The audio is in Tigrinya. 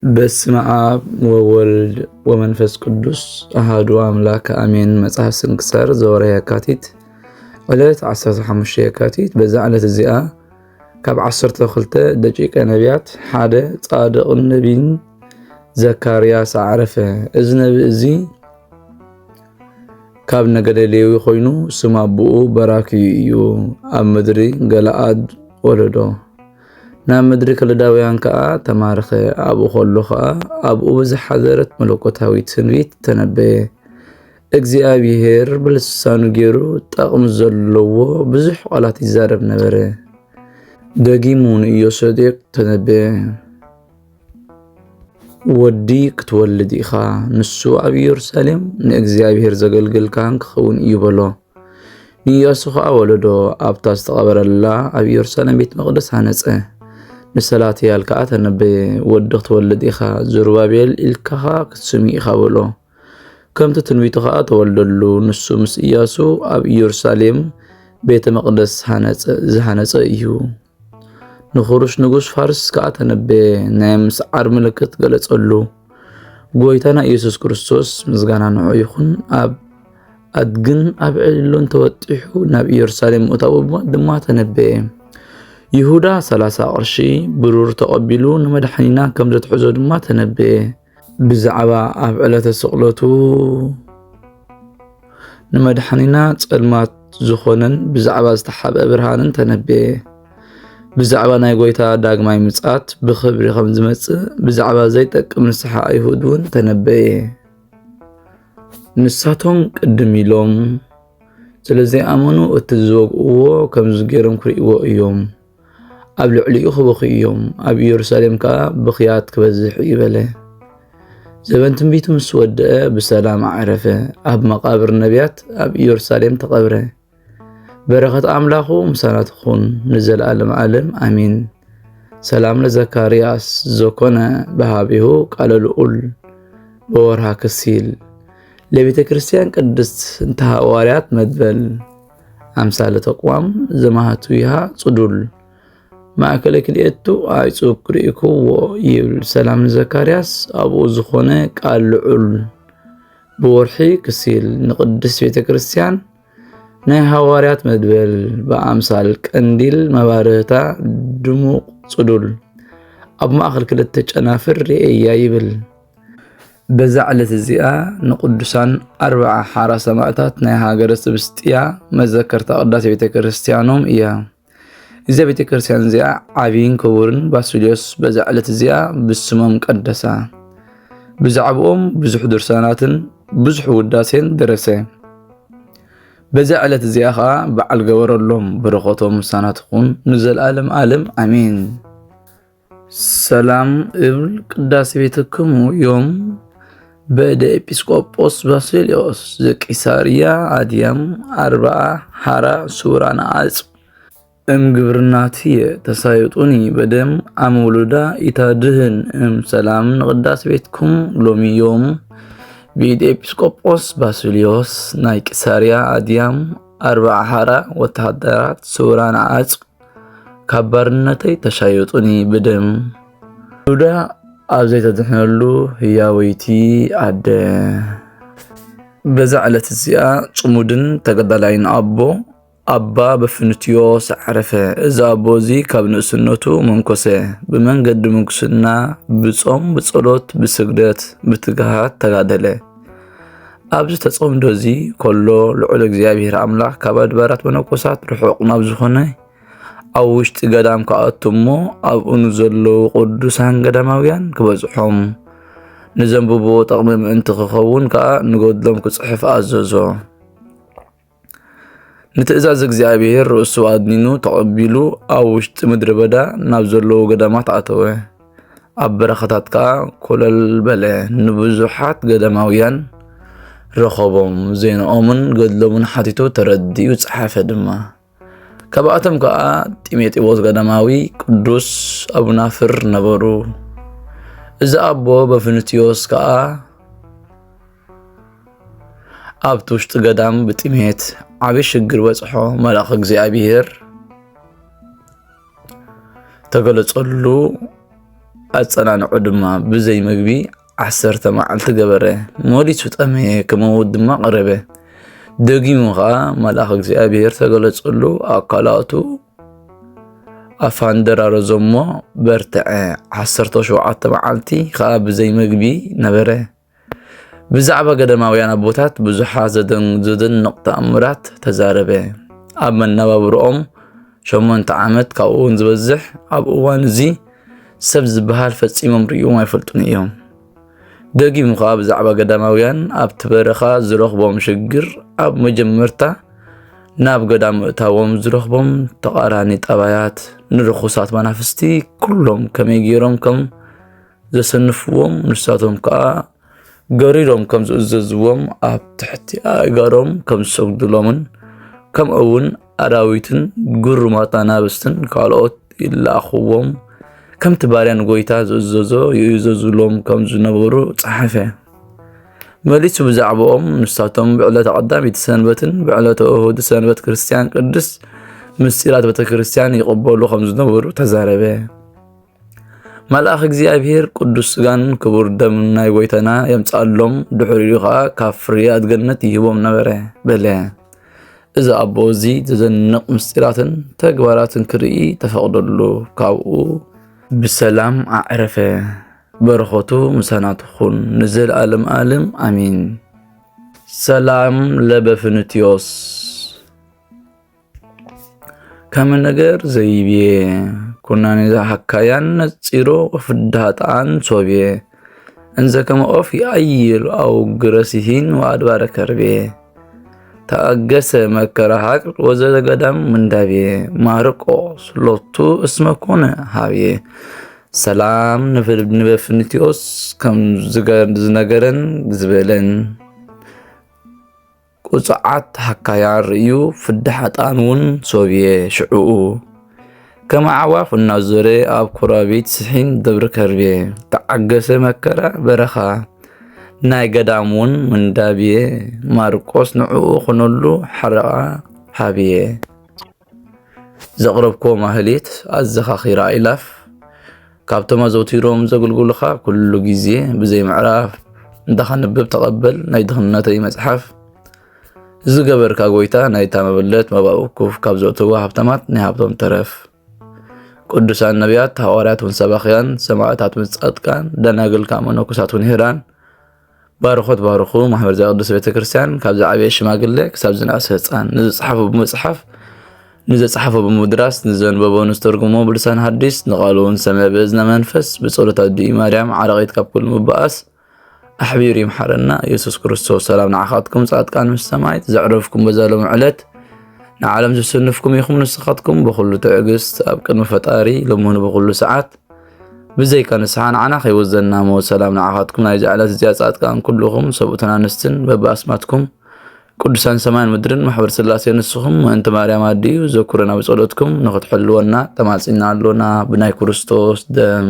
በስመ አብ ወወልድ ወመንፈስ ቅዱስ አሃዱ አምላክ አሜን። መጽሐፍ ስንክሳር ዘወርሃ የካቲት፣ ዕለት ዓሰርተ ሓሙሽተ የካቲት። በዛ ዕለት እዚኣ ካብ ዓሰርተ ክልተ ደቂቀ ነቢያት ሓደ ጻድቕን ነቢይን ዘካርያስ ዓረፈ። እዚ ነቢ እዚ ካብ ነገደ ሌዊ ኮይኑ፣ ስም ኣቦኡ በራክዩ እዩ። ኣብ ምድሪ ገለኣድ ወለዶ። ናብ ምድሪ ከለዳውያን ከኣ ተማርኸ። ኣብኡ ከሎ ከኣ ኣብኡ ብዝሓደረት መለኮታዊት ትንቢት ተነበየ። እግዚኣብሔር ብልሳኑ ገይሩ ጠቕሚ ዘለዎ ብዙሕ ቃላት ይዛረብ ነበረ። ደጊሙ ንኢዮሰዴቅ ተነበየ። ወዲ ክትወልድ ኢኻ፣ ንሱ ኣብ ኢየሩሳሌም ንእግዚኣብሔር ዘገልግል ካህን ክኸውን እዩ በሎ። ንኢያሱ ኸኣ ወለዶ፣ ኣብታ ዝተቐበረላ ኣብ ኢየሩሳሌም ቤት መቕደስ ሃነጸ። ንሰላትያል ከኣ ተነበየ፣ ወዲ ክትወልድ ኢኻ፣ ዘሩባቤል ኢልካ ኸኣ ክትስምዩ ኢኻ በሎ። ከምቲ ትንቢቱ ኸኣ ተወልደሉ፣ ንሱ ምስ ኢያሱ ኣብ ኢየሩሳሌም ቤተ መቕደስ ሃነጸ፣ ዝሃነጸ እዩ። ንኹሩሽ ንጉስ ፋርስ ከኣ ተነበየ፣ ናይ ምስዓር ምልክት ገለጸሉ። ጐይታና ኢየሱስ ክርስቶስ፣ ምስጋና ንዕኡ ይኹን፣ ኣብ ኣድግን ኣብ ዕልሉን ተወጢሑ ናብ ኢየሩሳሌም ምእታዉ ድማ ተነበየ። ይሁዳ ሰላሳ ቅርሺ ብሩር ተቐቢሉ ንመድሓኒና ከም ዘትሕዞ ድማ ተነበየ። ብዛዕባ ኣብ ዕለተ ስቕለቱ ንመድሓኒና ጸልማት ዝኾነን ብዛዕባ ዝተሓብአ ብርሃንን ተነበየ። ብዛዕባ ናይ ጐይታ ዳግማይ ምጽኣት ብኽብሪ ከም ዝመጽእ፣ ብዛዕባ ዘይጠቅም ንስሓ ኣይሁድ እውን ተነበየ። ንሳቶም ቅድም ኢሎም ስለ ዘይኣመኑ፣ እቲ ዝወግእዎ ከምዚ ገይሮም ክርእይዎ እዮም። ኣብ ልዕሊኡ ክበኽዩ እዮም፣ ኣብ ኢየሩሳሌም ከኣ ብኽያት ክበዝሕ እዩ በለ። ዘበን ትንቢቱ ምስ ወደአ ብሰላም ኣዕረፈ፣ ኣብ መቓብር ነቢያት ኣብ ኢየሩሳሌም ተቐብረ። በረኸት ኣምላኹ ምሳና ትኹን ንዘለኣለም ዓለም ኣሜን። ሰላም ለዘካርያስ ዘኮነ በሃቤሁ ቃለ ልዑል በወርሃ ክሲል ለቤተ ክርስቲያን ቅድስት እንተ ሃዋርያት መድበል ኣምሳለ ተቋም ዘማህትዊሃ ጽዱል ማእከለ ክልኤቱ ኣዕጹ ክርእይክዎ ይብል። ሰላም ንዘካርያስ ኣብኡ ዝኾነ ቃል ልዑል ብወርሒ ክሲል ንቅድስት ቤተ ክርስቲያን ናይ ሃዋርያት መድበል ብኣምሳል ቀንዲል መባርህታ ድሙቕ ጽዱል ኣብ ማእከል ክልተ ጨናፍር ርእየያ ይብል። በዛ ዕለት እዚኣ ንቅዱሳን ኣርብዓ ሓራ ሰማእታት ናይ ሃገረ ስብስጥያ መዘከርታ ቅዳሴ ቤተ ክርስቲያኖም እያ። እዛ ቤተ ክርስቲያን እዚኣ ዓብይን ክቡርን ባስልዮስ በዛ ዕለት እዚኣ ብስሞም ቀደሳ። ብዛዕብኦም ብዙሕ ድርሳናትን ብዙሕ ውዳሴን ደረሰ። በዛ ዕለት እዚኣ ኸኣ በዓል ገበረሎም፣ በረኸቶም ምሳና ትኹን ንዘለኣለም ዓለም ኣሜን። ሰላም እብል ቅዳሴ ቤትክሙ ዮም በእደ ኤጲስቆጶስ ባስልዮስ ዘቂሳርያ ኣድያም ኣርብዓ ሓራ ሱራን ኣጽ እም ግብርናትየ ተሳየጡኒ በደም ኣም ውሉዳ ኢታድህን እም ሰላም ንቅዳሴ ቤትኩም ሎሚ ዮም ብኢድ ኤጲስቆጶስ ባስልዮስ ናይ ቂሳርያ ኣድያም ኣርብዓ ሓራ ወተሃደራት ሱራን ኣጽ ካብ ባርነተይ ተሻየጡኒ ብደም። ይሁዳ ኣብ ዘይተድሕነሉ ህያወይቲ ኣደ። በዛ ዕለት እዚኣ ጽሙድን ተጋዳላይን ኣቦ ኣባ በፍንትዮስ ዓረፈ። እዚ ኣቦ እዚ ካብ ንእስነቱ መንኮሰ። ብመንገዲ ምንኩስና ብጾም፣ ብጸሎት፣ ብስግደት፣ ብትግሃት ተጋደለ። ኣብዚ ተጸምዶ እዚ ከሎ ልዑል እግዚኣብሔር ኣምላኽ ካብ ኣድባራት መነኮሳት ርሑቕ ናብ ዝኾነ ኣብ ውሽጢ ገዳም ክኣቱ እሞ ኣብኡ ንዘለዉ ቅዱሳን ገዳማውያን ክበጽሖም ንዘንብብዎ ጠቕሚ ምእንቲ ክኸውን ከኣ ንገድሎም ክጽሕፍ ኣዘዞ። ንትእዛዝ እግዚኣብሔር ርእሱ ኣድኒኑ ተቐቢሉ ኣብ ውሽጢ ምድሪ በዳ ናብ ዘለዉ ገዳማት ኣተወ። ኣብ በረኻታት ከኣ ኮለል በለ። ንብዙሓት ገዳማውያን ረኸቦም። ዜናኦምን ገድሎምን ሓቲቱ ተረዲኡ ጸሓፈ ድማ። ካብኣቶም ከኣ ጢሜጢዎስ ገዳማዊ፣ ቅዱስ ኣቡናፍር ነበሩ። እዚ ኣቦ በፍንትዮስ ከኣ ኣብቲ ውሽጢ ገዳም ብጥሜት ዓቢ ሽግር በጽሖ። መልኣኽ እግዚኣብሔር ተገለጸሉ። ኣጸናንዑ ድማ ብዘይ መግቢ ዓሰርተ መዓልቲ ገበረ። መሊሱ ጠመየ፣ ክመውት ድማ ቀረበ። ደጊሙ ኸኣ መልኣኽ እግዚኣብሔር ተገለጸሉ፣ ኣካላቱ ኣፋንደራረዞ እሞ በርትዐ። ዓሰርተ ሸውዓተ መዓልቲ ኸኣ ብዘይ መግቢ ነበረ። ብዛዕባ ገዳማውያን ኣቦታት ብዙሓት ዘደን-፣ ዘደንቕ ተኣምራት ተዛረበ። ኣብ መነባብሮኦም ሸሞንተ ዓመት፣ ካብኡ እውን ዝበዝሕ፣ ኣብ እዋን እዚ ሰብ ዝበሃል ፈጺሞም ርእዮም ኣይፈልጡን እዮም። ደጊሙ ኸኣ ብዛዕባ ገዳማውያን ኣብቲ በረኻ ዝረኽቦም ሽግር፣ ኣብ መጀመርታ ናብ ገዳም ምእታዎም ዝረኽቦም ተቓራኒ ጠባያት፣ ንርኹሳት መናፍስቲ ኩሎም ከመይ ገይሮም ከም ዘሰንፍዎም፣ ንሳቶም ከኣ ገሪሮም ከም ዝእዘዝዎም፣ ኣብ ትሕቲ ኣእጋሮም ከም ዝሰግዱሎምን፣ ከምኡ እውን ኣራዊትን ግሩማት ኣናብስትን ካልኦት ይለኣኽዎም፣ ከምቲ ባርያ ንጎይታ ዝእዘዞ ይእዘዙሎም ከም ዝነበሩ ጸሓፈ። መሊሱ ብዛዕባኦም፣ ንሳቶም ብዕለተ ቀዳመይቲ ሰንበትን ብዕለተ እሁድ ሰንበት ክርስትያን ቅድስት ምስጢራት ቤተ ክርስትያን ይቕበሉ ከም ዝነበሩ ተዛረበ። መልኣኽ እግዚኣብሔር ቅዱስ ሥጋን ክቡር ደምን ናይ ጎይታና የምጽኣሎም፣ ድሕሪኡ ኸኣ ካብ ፍርያት ገነት ይህቦም ነበረ በለ። እዚ ኣቦ እዚ ዘደንቕ ምስጢራትን ተግባራትን ክርኢ ተፈቕደሉ፣ ካብኡ ብሰላም ኣዕረፈ። በረኸቱ ምሳና ትኹን ንዘለኣለም ኣለም ኣሚን። ሰላም ለበፍንትዮስ። ከም ነገር ዘይብዬ፣ ኩናኔ ሃካያን ነጺሮ ወፍዳ ሃጣን ሶብዬ። እንዘ ከመ ኦፍ ይኣይል ኣው ግረ ሲሂን ወኣድባረ ከርቤ። ተኣገሰ መከራ ሃቅር ወዘገዳም ምንዳቤ። ማርቆስ ሎቱ እስመ ኮነ ሃብዬ። ሰላም ንፍልብ-፣ ንበፍንቲዮስ ከም ዝገ-፣ ዝነገረን ዝበለን። ቁጽዓት ሃካያን ርእዩ ፍዳ ሓጣን እውን ሶብዬ ሽዕኡ። ከመ ኣዕዋፍ እናዞረ ኣብ ኮራቢት ስሒን ደብሪ ከርቤ። ተዓገሰ መከራ በረኻ ናይ ገዳም እውን ምንዳብዬ። ማርቆስ ንዕኡ ኾነሉ ሓረቓ ሃብዬ። ዘቕረብክዎ ማህሌት ኣዘኻኺራ ኢላፍ ካብቶም ኣዘውቲሮም ዘገልግሉኻ ኩሉ ግዜ ብዘይ ምዕራፍ እንዳኸንብብ ተቐበል ናይ ድኽነተይ መጽሓፍ። ዝገበርካ ጎይታ ናይታ መበለት መባኡ ኩፍ ካብ ዘእትዎ ሃብታማት ናይ ሃብቶም ተረፍ። ቅዱሳን ነቢያት፣ ሃዋርያት እውን ሰባኽያን፣ ሰማዕታት ምስ ጻድቃን፣ ደናግል ካብ መነኮሳት እውን ሄራን፣ ባርኾት ባርኹ፣ ማሕበር ዘቅድስ ቤተ ክርስቲያን፣ ካብ ዝዓበየ ሽማግለ ክሳብ ዝነኣሰ ህጻን፣ ንዝጸሓፎ ብምጽሓፍ፣ ንዘጸሓፎ ብምድራስ፣ ንዘንበቦ ንዝተርጉሞ ብልሳን ሐዲስ፣ ንቓሉ እውን ሰምዕ ብእዝነ መንፈስ፣ ብጸሎት ኣዲኡ ማርያም ዓረቒት ካብ ኩሉ ምብኣስ ኣሕቢሩ ይምሓረና። ኢየሱስ ክርስቶስ ሰላም ንዓኻትኩም ጻድቃን ምስ ሰማዕት፣ ዘዕረፍኩም በዛ ሎም ዕለት ንዓለም ዘሰንፍኩም ኢኹም። ንስኻትኩም ብኹሉ ትዕግስት ኣብ ቅድሚ ፈጣሪ ልምኑ ብኹሉ ሰዓት። ብዘይካ ንስሓ ንዓና ከይወዘና እሞ ሰላም ንዓኻትኩም። ናይዚ ዕለት እዚኣ ጻድቃን ኩልኹም ሰብኡትን ኣንስትን በብኣስማትኩም ቅዱሳን ሰማይን ምድርን ማሕበር ስላሴ ንስኹም ምእንቲ ማርያም ኣዲኡ ዘኩረና ብጸሎትኩም ንኽትሕልወና ተማጺና ኣሎና ብናይ ክርስቶስ ደም።